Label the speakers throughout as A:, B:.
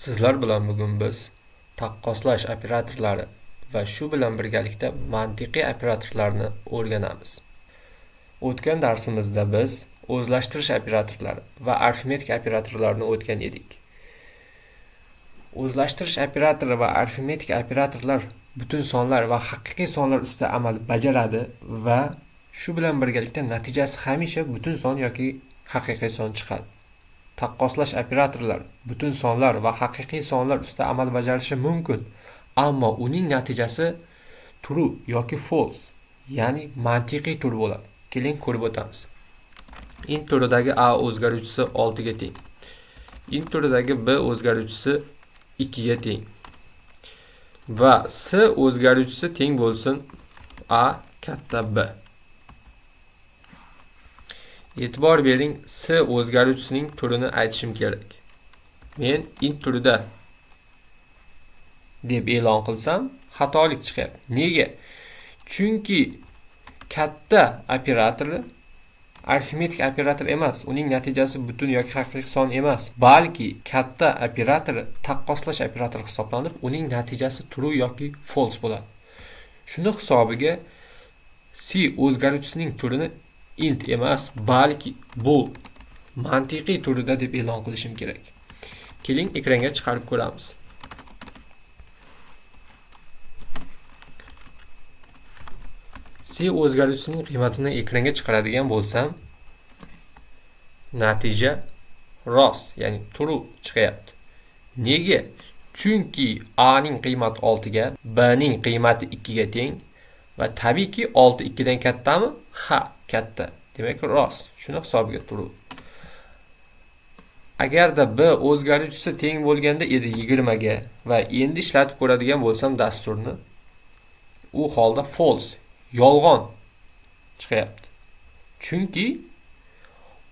A: Sizlar bilan bugun biz taqqoslash operatorlari va shu bilan birgalikda mantiqiy operatorlarni o'rganamiz. O'tgan darsimizda biz o'zlashtirish operatorlari va arifmetik operatorlarini o'tgan edik. O'zlashtirish operatori va arifmetik operatorlar butun sonlar va haqiqiy sonlar ustida amal bajaradi va shu bilan birgalikda natijasi hamisha butun son yoki haqiqiy son chiqadi. Taqqoslash operatorlari butun sonlar va haqiqiy sonlar ustida amal bajarishi mumkin, ammo uning natijasi true yoki false, ya'ni mantiqiy tur bo'ladi. Keling ko'rib o'tamiz. Int turidagi a o'zgaruvchisi 6 ga teng. Int turidagi b o'zgaruvchisi 2 ga teng. Va c o'zgaruvchisi teng bo'lsin a katta b. E'tibor bering, c o'zgaruvchisining turini aytishim kerak. Men int turida deb e'lon qilsam, xatolik chiqyapti. Nega? Chunki katta operatori arifmetik operator emas, uning natijasi butun yoki haqiqiy son emas, balki katta operatori taqqoslash operatori hisoblanib, uning natijasi true yoki false bo'ladi. Shuni hisobiga c o'zgaruvchisining turini int emas, balki bool mantiqiy turida deb e'lon qilishim kerak. Keling, ekranga chiqarib ko'ramiz. C o'zgaruvchisining qiymatini ekranga chiqaradigan bo'lsam, natija rost, ya'ni true chiqyapti. Nega? Chunki A ning qiymati 6 ga, B ning qiymati 2 ga teng va tabiiyki 6 2 dan kattami? Ha, katta. Demak, rost. Shuni hisobiga true. Agarda B o'zgaruvchisi teng bo'lganda edi 20 ga va endi ishlatib ko'radigan bo'lsam dasturni, u holda false, yolg'on chiqyapti. Chunki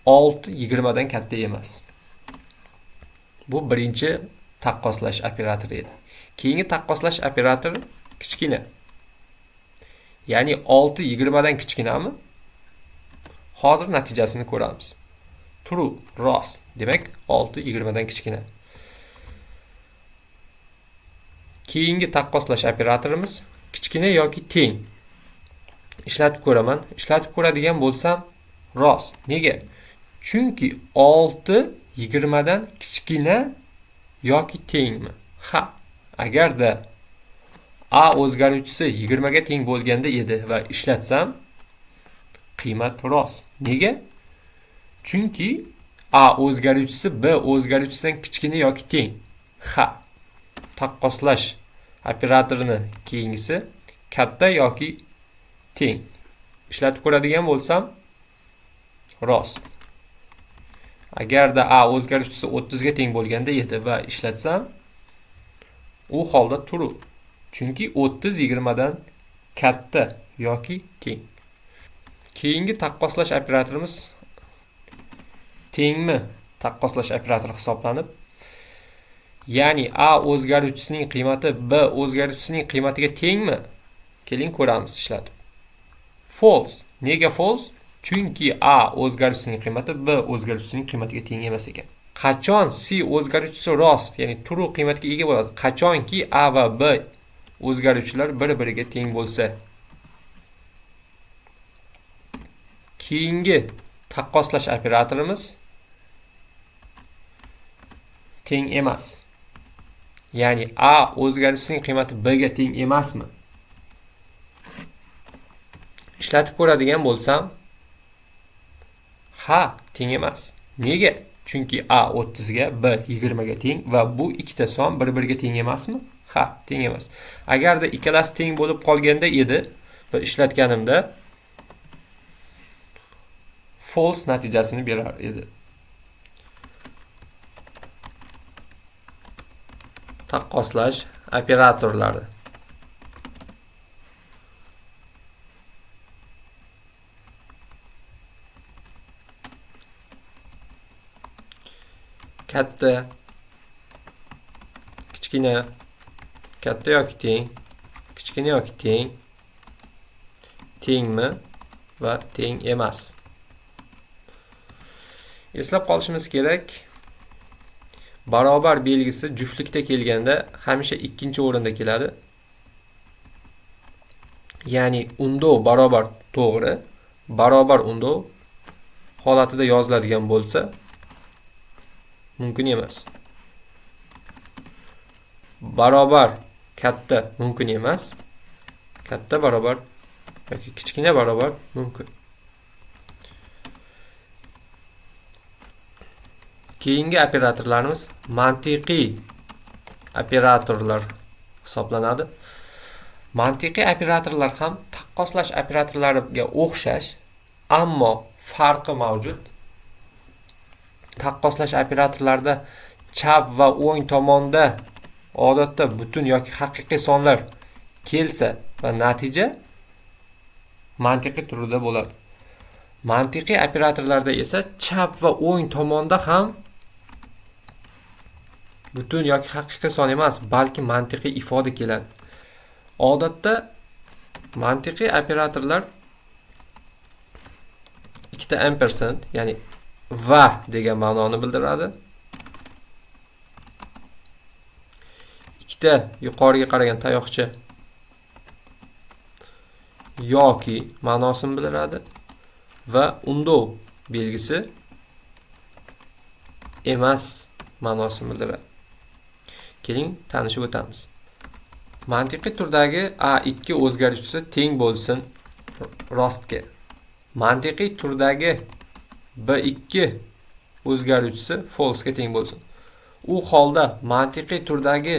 A: 6 20 dan katta emas. Bu birinchi taqqoslash operatori edi. Keyingi taqqoslash operatori kichkina. Ya'ni 6 20 dan kichkinami? Hozir natijasini ko'ramiz. True, rost. Demak, 6 20 dan kichkina. Keyingi taqqoslash operatorimiz kichkina yoki teng. Ishlatib ko'raman. Ishlatib ko'radigan bo'lsam, rost. Nega? Chunki 6 20 dan kichkina yoki tengmi? Ha, agarda A o'zgaruvchisi 20 ga teng bo'lganda edi va ishlatsam, qiymat rost. Nega? Chunki A o'zgaruvchisi B o'zgaruvchisidan kichkina yoki teng. Ha, taqqoslash operatorini keyingisi katta yoki teng. Ishlatib ko'radigan bo'lsam, rost. Agarda A o'zgaruvchisi 30 ga teng bo'lganda edi va ishlatsam, u holda true. Chunki 30 20 dan katta yoki teng. Keyingi taqqoslash operatorimiz tengmi taqqoslash operatori hisoblanib, ya'ni A o'zgaruvchisining qiymati B o'zgaruvchisining qiymatiga tengmi? Keling ko'ramiz ishlatib. False. Nega false? Chunki A o'zgaruvchisining qiymati B o'zgaruvchisining qiymatiga teng emas ekan. Qachon C o'zgaruvchisi rost, ya'ni true qiymatga ega bo'ladi? Qachonki A va B o'zgaruvchilar bir-biriga teng bo'lsa. Keyingi taqqoslash operatorimiz teng emas. Ya'ni A o'zgaruvchisining qiymati B ga teng emasmi? Ishlatib ko'radigan bo'lsam, ha, teng emas. Nega? Chunki A 30 ga, B 20 ga teng va bu ikkita son bir-biriga teng emasmi? Ha, teng emas. Agarda ikkalasi teng bo'lib qolganda edi va ishlatganimda false natijasini berar edi. Taqqoslash operatorlari. Katta, kichkina, katta yoki teng, kichkina yoki teng, tengmi va teng emas. Eslab qolishimiz kerak, Barobar belgisi juftlikda kelganda hamisha ikkinchi o'rinda keladi. Ya'ni undov barobar to'g'ri, barobar undov holatida yoziladigan bo'lsa mumkin emas. Barobar katta mumkin emas. Katta barobar yoki kichkina barobar mumkin. Keyingi operatorlarimiz mantiqiy operatorlar hisoblanadi. Mantiqiy operatorlar ham taqqoslash operatorlariga o'xshash, ammo farqi mavjud. Taqqoslash operatorlarida chap va o'ng tomonda odatda butun yoki haqiqiy sonlar kelsa va natija mantiqiy turida bo'ladi. Mantiqiy operatorlarda esa chap va o'ng tomonda ham butun yoki haqiqiy son emas, balki mantiqiy ifoda keladi. Odatda mantiqiy operatorlar ikkita ampersand, ya'ni va degan ma'noni bildiradi. Ikkita yuqoriga qaragan tayoqcha yoki ma'nosini bildiradi va undov belgisi emas ma'nosini bildiradi. Keling, tanishib o'tamiz. Mantiqiy turdagi A2 o'zgaruvchisi teng bo'lsin rostga. Mantiqiy turdagi B2 o'zgaruvchisi false'ga teng bo'lsin. U holda mantiqiy turdagi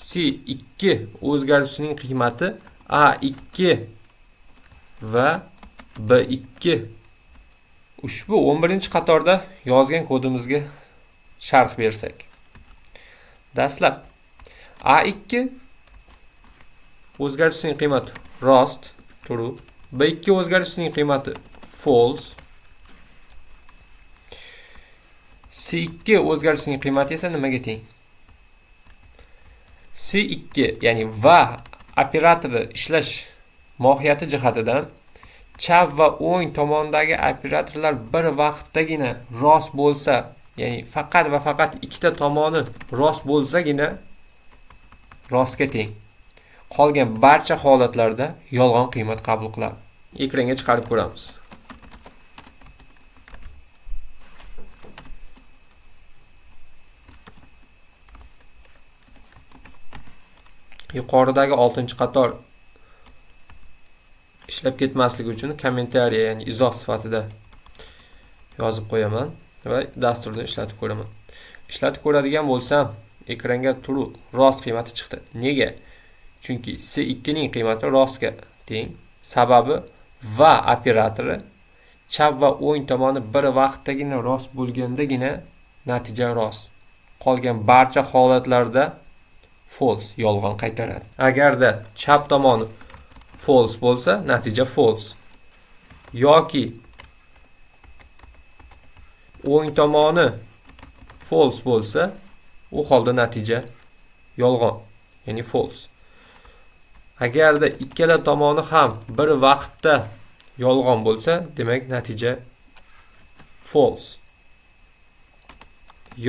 A: C2 o'zgaruvchisining qiymati A2 va B2. Ushbu 11-qatorda yozgan kodimizga sharh bersak. Dastlab A2 o'zgaruvchisining qiymati rost, true. B2 o'zgaruvchisining qiymati false. C2 o'zgaruvchisining qiymati esa nimaga teng? C2, ya'ni va operatori ishlash mohiyati jihatidan chap va o'ng tomondagi operatorlar bir vaqtdagina rost bo'lsa, ya'ni faqat va faqat ikkita tomoni rost bo'lsagina rostga teng. Qolgan barcha holatlarda yolg'on qiymat qabul qiladi. Ekranga chiqarib ko'ramiz. Yuqoridagi 6-qator ishlab ketmasligi uchun kommentariya, ya'ni izoh sifatida yozib qo'yaman va dasturni ishlatib ko'raman. Ishlatib ko'radigan bo'lsam, ekranga true rost qiymati chiqdi. Nega? Chunki C2 ning qiymati rostga teng. Sababi va operatori chap va o'ng tomoni bir vaqtdagina rost bo'lgandagina natija rost. Qolgan barcha holatlarda false, yolg'on qaytaradi. Agarda chap tomoni false bo'lsa, natija false. Yoki o'ng tomoni false bo'lsa, u holda natija yolg'on, ya'ni false. Agarda ikkala tomoni ham bir vaqtda yolg'on bo'lsa, demak natija false.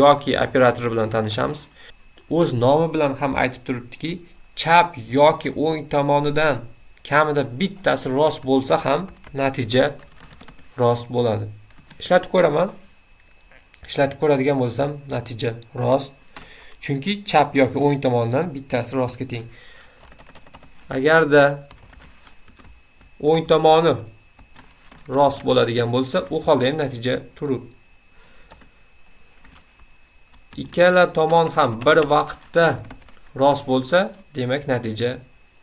A: Yoki operator bilan tanishamiz. O'z nomi bilan ham aytib turibdiki, chap yoki o'ng tomonidan kamida bittasi rost bo'lsa ham natija rost bo'ladi. Ishlatib ko'raman. Ishlatib ko'radigan bo'lsam, natija rost. Chunki chap yoki o'ng tomonidan bittasi rostga teng. Agarda o'ng tomoni rost bo'ladigan bo'lsa, u holda ham natija true. Ikkala tomon ham bir vaqtda rost bo'lsa, demak natija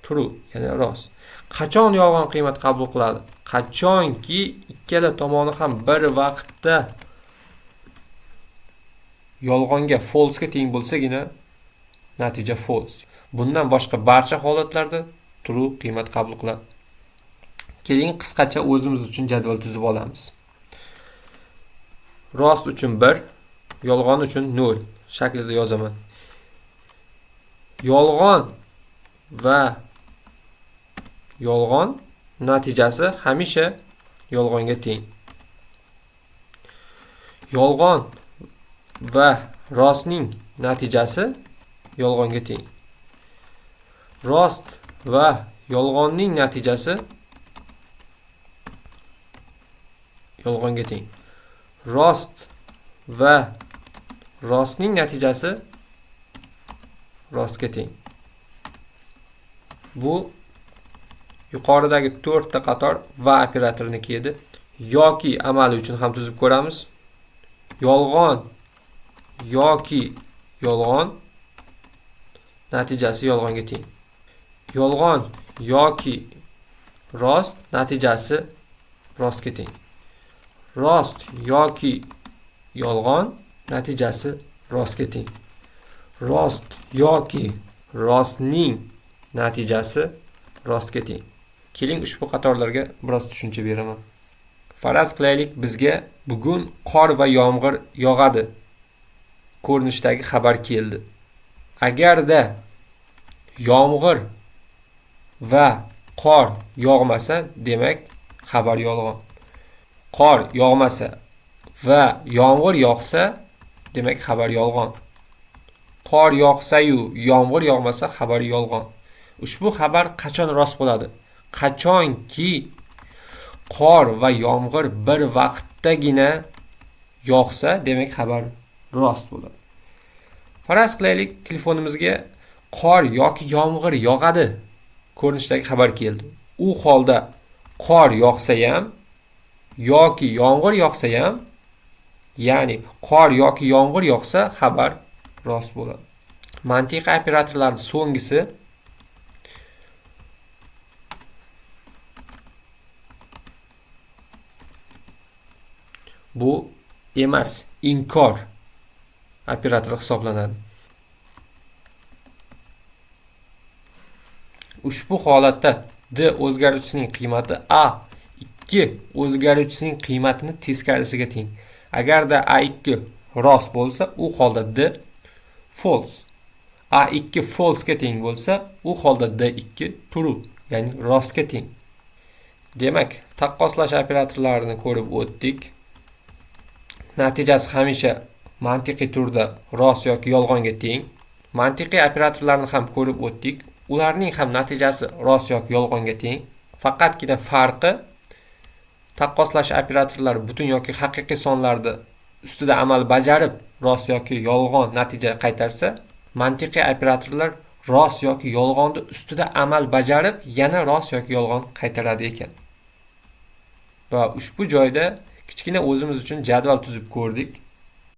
A: true, ya'ni rost. Qachon yolg'on qiymat qabul qiladi? Qachonki ikkala tomoni ham bir vaqtda yolg'onga, false'ga teng bo'lsagina natija false. Bundan boshqa barcha holatlarda true qiymat qabul qiladi. Keling, qisqacha o'zimiz uchun jadval tuzib olamiz. Rost uchun 1, yolg'on uchun 0 shaklida yozaman. Yolg'on va yolg'on natijasi hamisha yolg'onga teng. Yolg'on va rostning natijasi yolg'onga teng. Rost va yolg'onning natijasi yolg'onga teng. Rost va rostning natijasi rostga teng. Bu yuqoridagi 4 ta qator va operatoriniki edi. Yoki amali uchun ham tuzib ko'ramiz. Yolg'on yoki yolg'on natijasi yolg'onga teng. Yolg'on yoki rost natijasi rostga teng. Rost yoki yolg'on natijasi rostga teng. Rost yoki rostning natijasi rostga teng. Keling ushbu qatorlarga biroz tushuncha beraman. Faraz qilaylik, bizga bugun qor va yomg'ir yog'adi ko'rinishdagi xabar keldi. Agarda yomg'ir va qor yog'masa, demak xabar yolg'on. Qor yog'masa va yomg'ir yog'sa, demak xabar yolg'on. Qor yog'sa-yu yomg'ir yog'masa xabar yolg'on. Ushbu xabar qachon rost bo'ladi? Qachonki qor va yomg'ir bir vaqtdagina yog'sa, demak xabar rost bo'ladi. Faraz qilaylik, telefonimizga qor yoki yomg'ir yog'adi ko'rinishdagi xabar keldi. U holda qor yog'sa ham yoki yomg'ir yog'sa ham, ya'ni qor yoki yomg'ir yog'sa xabar rost bo'ladi. Mantiqiy operatorlarning so'nggisi bu emas, inkor operatori hisoblanadi. Ushbu holatda d o'zgaruvchisining qiymati a 2 o'zgaruvchisining qiymatini teskarisiga teng. Agarda a2 rost bo'lsa, u holda d false. a2 false ga teng bo'lsa, u holda d2 true, ya'ni rostga teng. Demak, taqqoslash operatorlarini ko'rib o'tdik. Natijasi hamisha mantiqiy turda rost yoki yolg'onga teng. Mantiqiy operatorlarni ham ko'rib o'tdik. Ularning ham natijasi rost yoki yolg'onga teng. Faqatgina farqi taqqoslash operatorlari butun yoki haqiqiy sonlarni ustida amal bajarib rost yoki yolg'on natija qaytarsa, mantiqiy operatorlar rost yoki yolg'onni ustida amal bajarib yana rost yoki yolg'on qaytaradi ekan. Va ushbu joyda kichkina o'zimiz uchun jadval tuzib ko'rdik.